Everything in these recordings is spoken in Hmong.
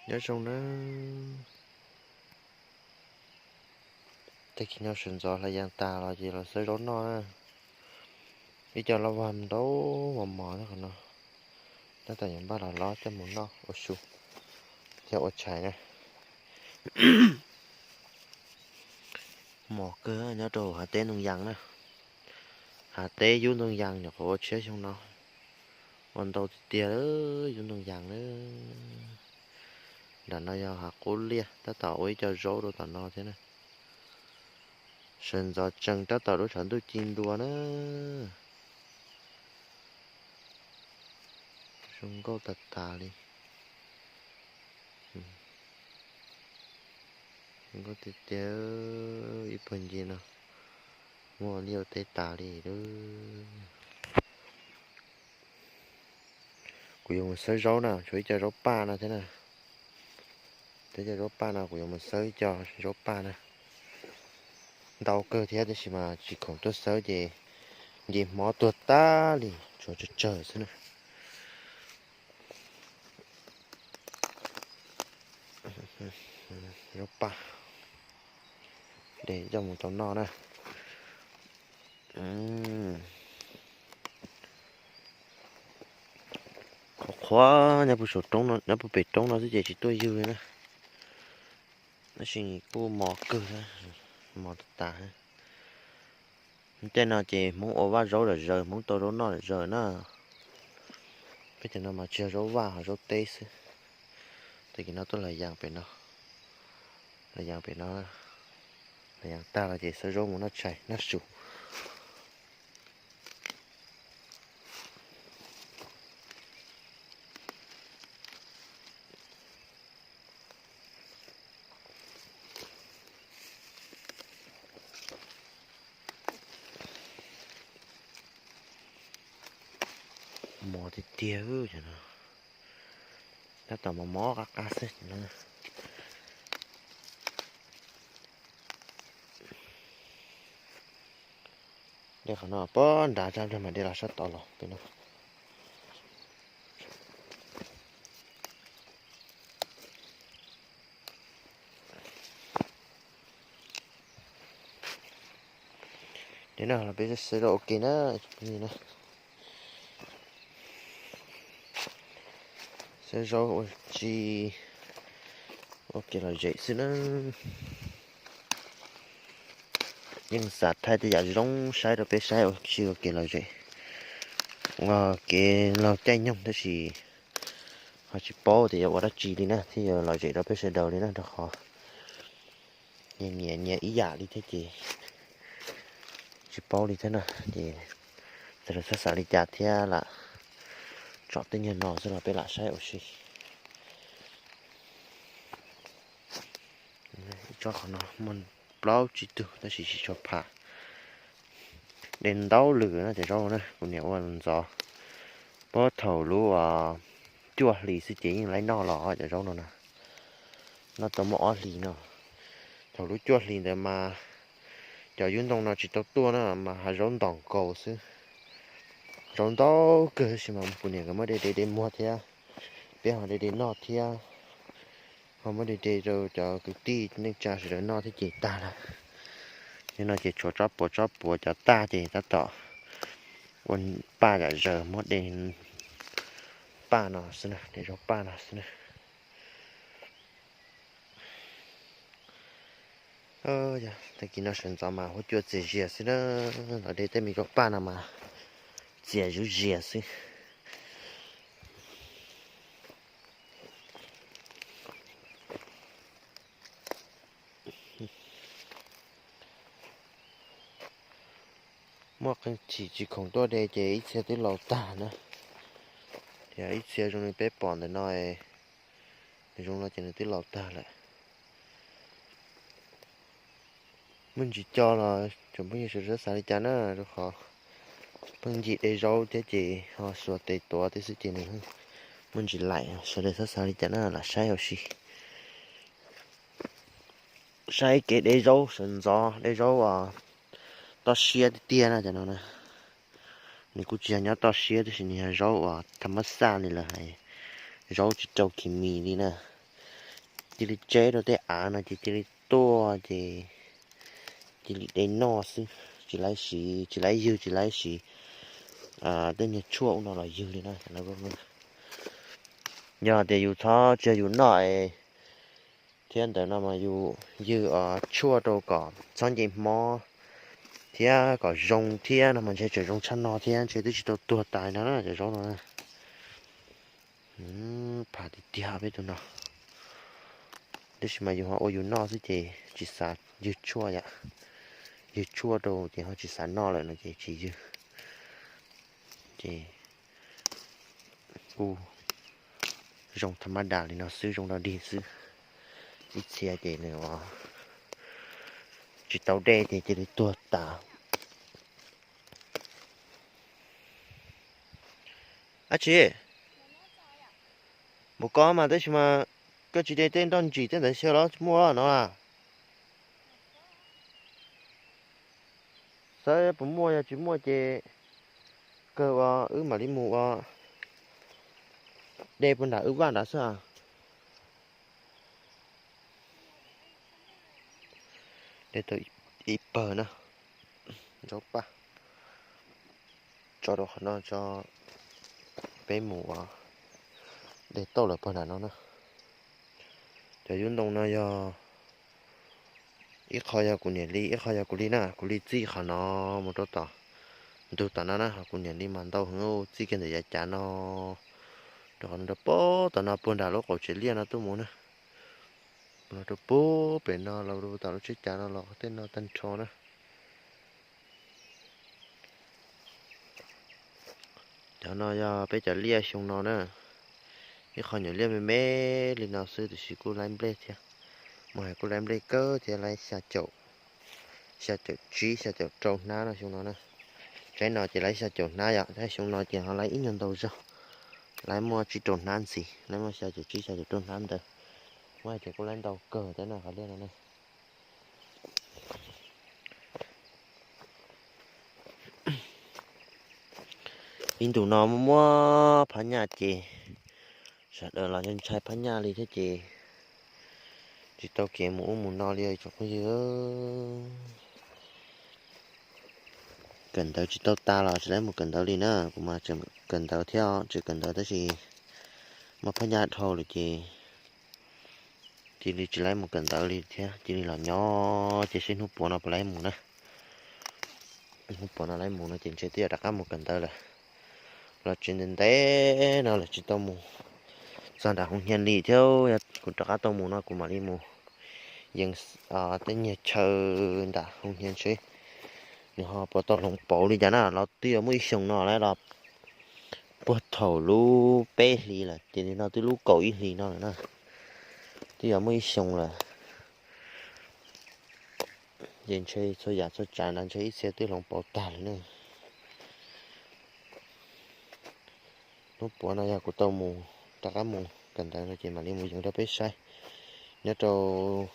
Nyob zoo na. Tag kis no sawv ntxov hlais yas tas los ces los xawb zaub noj na. Ib co loj vag ntau mos mos na qhov no. Tab tom yuav npaj los lob coj mus noj ua su thiab ua tshais na. Mos kawg nyob rau hav teb ntoo yas na. Hav teb yub ntoo yas nyuam qhuav ua tshiab xyoo no. Ua ntau tiag tiag yub ntoo yas na. Nram no yog hav qub liaj tab tom ua ib co zaub rau tom no thiab na. Sawv ntxov tsees tab tom lub tshav ntuj ci ntua na. Zoo nkauj tas tas li. Zoo nkauj tiag tiag, ib puag ncig no muaj liaj ua teb tas li lawm. Kuv yuav mus xawb zaub na, tshuav ib co zaub paj no thiab na. Ib co zaub paj no kuv yuav mus xawb ib co zaub paj na. Ntau kawg thiab tab sis mas tsis khoom tuaj xawb ces nce hmo tuag tag li, tshuav tsawg tsawg xwb na. Zaub paj, de coj mus tau noj na. Qhuav qhuav nyob puag saum roob no, nyob puag pem roob no xwb ces tsis tuaj ywg li na. Tab sis kuj mos kawg, mos tas tas. Tej no ces Hmoob ua vaj zaub lawm zaws, Hmoob tau zaub noj lawm zaws na. Peb cov no mas tsis yog zaub vaj ho zaub teb xwb. Tag kis no tuaj los yas pem no, los yas pem no, los yas tag los ces xawb zaub mus noj tshais noj su. Mos tiag tiag, tab tom mos mos qab qab xwb no. De qhov no pob nrad zaj nplog mas de los sab tod los pem no. De no los peb xawb zaub ua ke na. Xawb zaub ua si ua kev lom zem xwb na. Yeej xav thaij tej yam zoo saib rau peb saib ua si ua kev lom zem, ua kev laug caij nyoog tab sis ho tsis paub tias yuav ua dab tsi li na thiaj yuav lom zem rau peb sawv daws li na, rau qhov nyias nyias ib yam li thiab ces tsis paub li thiab na. Ces txawm lawv xav xav li cas thiab lam tsom tej nyuag no xwb los peb lam saib ua si. Ib tsob qhov no muaj plaub tsib tug tab sis tsis tshua pham. De ntau lwm no cov zaub na, kuv niam ua ntxov, puag thaum lub cuaj hlis xwb ces yeej laib noj los cov zaub no na. Noj tau muaj ob hlis no. Thaum lub cuaj hlis ntawd mas cov yub ntoo no tsis tau tuaj na mas hav zaub ntos nkaus xwb. Zaub ntau kawg tab sis mas kuv niam nkawd muab de de de muag thiab, peb ho de de noj thiab, ho muab de de rau cov kwv tij neej tsa sawv daws noj thiab ces tag lawm. Yog no ces tshuav tsob puas tsob puas cov tag ces tab tom ua paj zam zaws muab de paj no xwb na, de zaub paj no xwb na. Tag kis no sawv ntxov mas huab cua txias zias xwb na, los de tej me zaub paj no mas txias zuj zias xwb. Muaj qee chim tsis khoom tuaj de ces ib txhia twb laus tag na. Ces ib txhia zoo li peb pom ntawm no, nws zoo no ces nws twb laus tag lawm. Muaj ntsis co los tsoom phooj ywg sawv daws xav li cas na, rau qhov pheej ncim de zaub thiab ces ho xuas tes tuav tej xwb ces nws muaj ntsis laim, sawv daws xav xav li cas na lam saib ua si. Saib kev de zaub sawv ntxov, de zaub uas toj siab tiag tiag na cov no na. Nws kuj tsis yog nyob toj siab tab sis nws yog zaub uas tham mab xaj li lawv hais, zaub tsis rau kis mis li na. cia li tseb rau tej av no ces cia li tuaj ces cia li de noj xwb, tsis laib siv, tsis laib ywg, tsis laib siv tej niag tshuaj ub no los ywg li na. Yog tias yus txhob tsis yog yus noj thiab ntawd no mas yus ywg tshuaj rau kom txhob nce mob thiab kom zoo thiab no mas ntshe tseem zoo tshaj no thiab, ntshe twb tsis tau tuag tas no na cov zaub no. Pham tiag tiag peb tus no. Tab sis mas yus ho ua yus noj xwb ces tsis xav ywg tshuaj yom. Ywg tshuaj rau ces ho tsis xav noj lawm no ces tsis ywg. Ces kuj zoo tham ma das li no xwb, zoo dog dig xwb. Ib txhia ces nws tsis tau dej ces cia li tuag tas. Ab tsi, mus koj mas tab sis mas koj tsis de tej nroj ntsim tej ntawd xyaw los tsis muaj no a? Saib puas muaj, yog tsis muaj ces kawg ua wb mam li mus ua de puag nram wb vaj nrad xwb. De tau ib pawg na, zaub paj, tso rau qhov no tso, peb mus ua de tauj lawm puag nram no na. Cov yub ntoo no yog ib qho yog kuv niam li, ib qho yog kuv li na, kuv li txij qhov no mus rau tom ntug tom no na, ho kuv niam li mas ntau heev, txij kiag ntawm yav cav no rau qhov no rau puag tom no puag nram lub qaum tsev liaj no tuaj mus na. Mus no rau puag pem no los rau tom lub tsheb cav no los tej no tag nrho na. Cov no yog peb cov liaj xyoo no na, ib qho nyuam liaj me me li no xwb tiam sis kuj laib nplej thiab. Mus hais kuj laib nplej kawg thiab, laib xya caum, xya caum tsib xya caum rau hnab no xyoo no na. Tsaib no ces laib xya caum hnab yom, tab xyoo no ces ho laib ib nyuag ntau zog, laib muaj tsib rau hnab ntxiv, laib muaj xya caum tsib xya caum rau hnab ntawd. Muab hais tias kuj laib ntau kawg thiab no qhov liaj no na. Ib ntus no muaj muab phab nyaj ces sawv daws los ntshai phab nyaj li thiab ces tsis tau kev mus ub mus no li tsoom phooj ywg. Kawm ntawv tsis tau tas los tsis laib mus kawm ntawv li na, kuv mas tseem kawm ntawv thiab, tseem kawm ntawv tab sis muaj phab nyaj dhau lawm ces cia li tsis laib mus kawm ntawv li thiab, cia li los nyob ces seb hnub puav no puas laib mus na. Hnub puav no laib mus no ces ntshe twb yuav rov qab mus kawm ntawv lawm. Los tsev ntev ntev no lawm tsis tau mus txog nram hoos hias li thiab, yog kuv rov qab tau mus no kuv mam li mus yees tej niag chaw nram hoos hias seb nws ho puas tau hloov pauv li cas na. Los twb yuav muaj ib xyoos no lawm los puag thaum lub peb hlis lawm ces nim no twb lub kaum ib hlis no lawm na, twb yuav muaj ib xyoos lawm. Ces ntshe txhua yam txhua tsav ntawd ntshe ib txhia twb hloov pauv tag lawm na. Hnub puav no yog kuv tau mus, rov qab mus kawm ntawv no ces mam li mus yees rau peb saib. Nyob rau,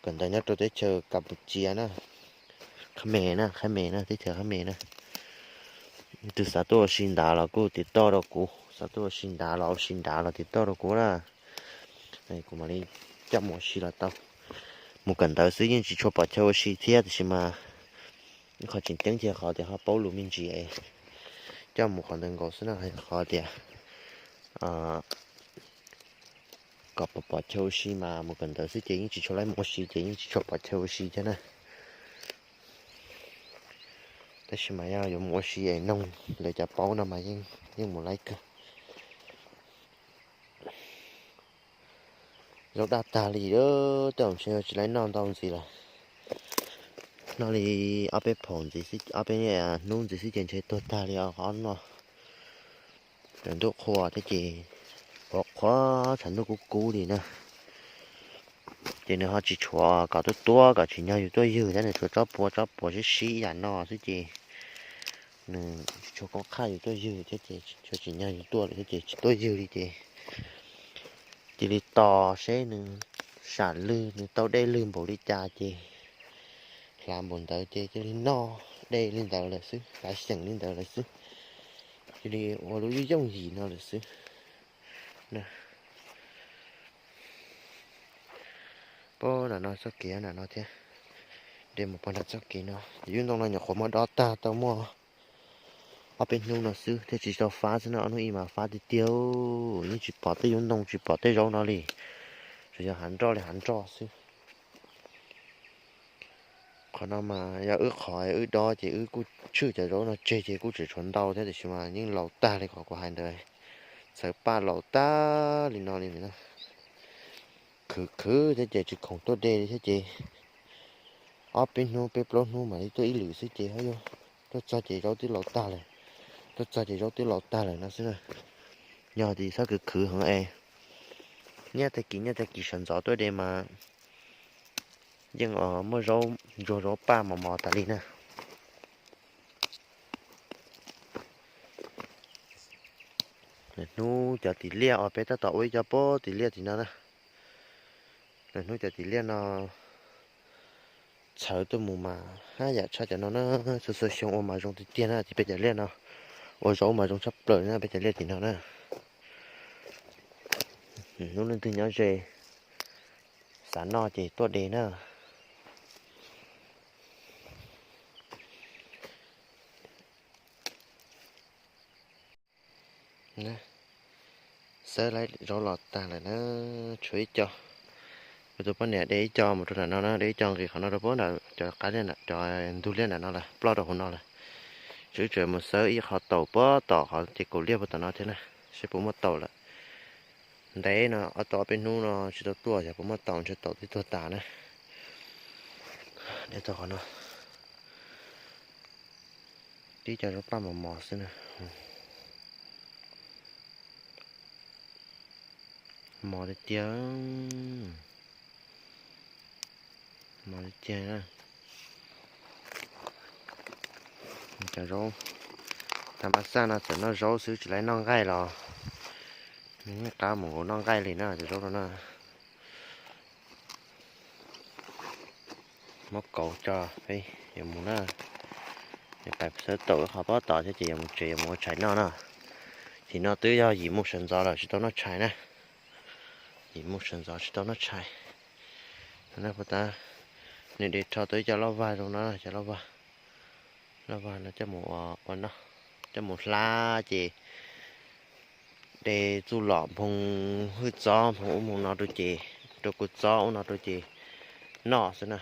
kawm ntawv nyob rau teb chaws Kapucia na, Khab Mes na, Khab Mes na, teb chaws Khab Mes na. Tus xav tuaj ua si nrad los kuj tiv toj rau kuv, xav tuaj ua si nrad los ua si nrad los tiv toj rau kuv na. Kuv mam li coj mus ua si los tau. Mus kawm ntawv xwb yeej tsis tshua pom chaw ua si thiab tiam sis mas ib qho tseem ceeb thiab qhov tias ho paub lus me ntsis es coj mus qhov ntawd nkaus xwb na, qhov tias kom pom pom chaw ua si mas mus kawm ntawv xwb ces yeej tsis tshua laib mus ua si ces yeej tsis tshua pom chaw ua si thiab na. Tab sis mas yog yuav mus ua si es noog lawv cov paub no mas yeej mus laib kawg. Zaub daj tag li, tej zaum ntshe tsis laib noj ntau ntxiv lawm. Noj li ob peb phaum ntxiv, ob peb hnub ntxiv xwb ces ntshe tuag tag li os qhov no. Cov ntuj qhua thiab ces qhuav qhuav tshav ntuj kub kub li na. Ces nws ho tsis tshuav kom tuaj tuab kom tsim nyog yus tuaj ywg thiab, nws tshuav tsob puav tsob puav sib sib ib yam no xwb ces nws tsis tshuav koob qhaj yus tuaj ywg thiab ces tsis tshuav tsim nyog yus tuaj lawm thiab ces tsis tuaj ywg li ces cia li tos seb nws sam lwg nws tau dej lwg npaum li cas ces hlav npaum ntawd ces cia li noj dej li ntawd lawm xwb, hlav xyeem li ntawd lawm xwb, cia li ua lub yooj yim no lawm xwb. Na, Nram no txoj kev nram no thiab, de mus pog nram txoj kev no. Yus ntoo no nyuam qhuav muab dob tag tau muaj ob peb hnub no xwb thiaj tsis tau fab xwb na, ob hnub ib mas fab tiag tiag, yeej tsis pom tej yub ntoo tsis pom tej zaub no li, tsuas yog hav nroj li hav nroj xwb. Qhov no mas yog wb qhov wb dob ces wb kuj tshwj cov zaub no tseg ces kuj tseem tshuav ntau thiab tiam sis mas yeej laus tag li qhov kuv hais ntawd, txhawv paj laus tag li no li na. Khwv khwv thiab ces tsis khoom tuaj de li thiab ces ob peb hnub peb plaub hnub mam li tuaj ib lwm xwb ces tuaj txog ces zaub twb laus tag lawm, tuaj txog ces zaub twb laus tag lawm no xwb na. Yog tias txhob khwv khwv heev es nyob tag kis nyob tag kis sawv ntxov tuaj de mas yeej muaj zaub ntsuag zaub paj mos mos tas li na. Lwm hnub cov tim liaj uas peb tab tom ua ib co pob tim liaj tim no na, lwm hnub cov tim liaj no txhawv tuaj mus mas haj yam tshaj cov no na. Txhua txhua xyoo ua mas zoo tiag tiag na, ces peb cov liaj no ua zaub mas zoo tshaj plaws na, peb cov liaj tim no na. Hnub leej twg nyob ze xav noj ces tuaj de na. Xawb laib zaub los tag lawm na, tshuav ib co. Kuv tus poj niam de ib co mus rau nram no na, de ib co nqis qhov no rau puag nram cov qab liaj, cov ntug liaj nram no lawm, ploj rau hauv no lawm. Tswv tseem mus xawb ib qho taum puag tom qhov ces kaum liaj puag tom no thiab na, seb puas muaj taum lawm. Ntev no ob tau ob peb hnub no tsis tau tuaj, yog puas muaj taum ntshe taum twb tuag tas na. De tau qhov no, tib co zaub paj mos mos xwb na. Mos tiag tiag, mos tiag tiag. Cov zaub tas mas xaj no txawm noj zaub xwb tsis laib noj nqaij los nws yeej qab mus nkaus noj nqaij li na cov zaub no na. Muab kauv tso, peb yuav mus na. Pais xawb taum qhov pob tod thiab ces yuav mus tsev yuav mus ua tshais noj na. Tim no twb yog yim moo sawv ntxov lawm tsis tau noj tshais na. Yim moo sawv ntxov tsis tau noj tshais. Puas tab, nws de rho tau ib co loj vag zoo no, cov loj vag, loj vag no coj mus ua, ua noj, coj mus hlab ces de txuj lom nphoo hwj txob nphoo ub nphoo no rau ces, rau kuv txob ub no rau ces noj xwb na.